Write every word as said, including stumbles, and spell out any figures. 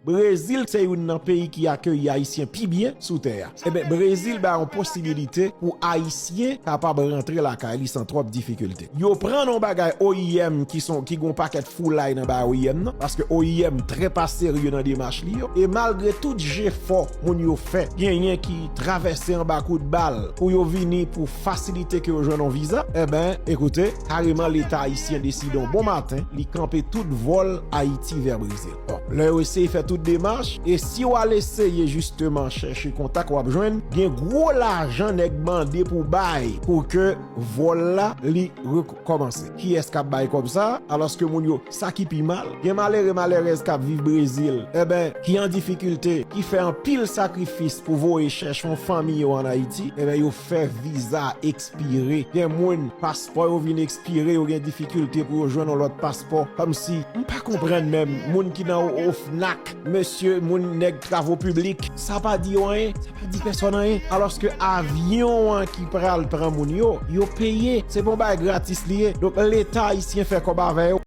Brezil se youn nan peyi ki akeyi Ayisyen pi byen sou tè a. Ebyen, Brezil bay yon posibilite pou Ayisyen kapab rantre lakay li san twòp difikilte. Yo pran yon bagay O I M ki son, ki gon pakèt foulay nan bagay O I M nan, paske O I M trè pa serye nan demach li yo. E malgre tout jefò moun yo fè, genyen ki travèse anba kout bal pou yo vini pou fasilite ke yo jwenn yon viza, ebyen, ekoute, kareman Leta ayisyen deside yon bon maten, li kanpe tout vòl Ayiti vè Brezil. Bon, lè yo eseye fè tout demach, e si w al eseye jisteman chèche kontak, w ap jwenn, gen gwo lajan nèg mande pou bay pou ke vòl la, li rekòmanse. Kiyès k ap bay kòb sa? Alòske moun yo, sa ki pi mal, gen malere, malerèz k ap viv Brezil, ebyen, ki an difikilte, ki fè anpil sakrifis pou voye chèche yon fanmi yo ann Ayiti, ebyen, yo fè viza ekspire. Gen moun, paspò yo vin ekspire, yo gen difikilte pou yo jwenn yon lòt paspò. Kòmsi, m pa konprann menm, moun ki nan OFNAC, mesye, moun nèg travo piblik, sa pa di yo anyen, sa pa di pèsòn anyen. Alòske avyon an ki pral pran moun yo, yo peye, se pa yon bagay gratis li ye. Donk, Leta ayisyen fè kòb avè yo.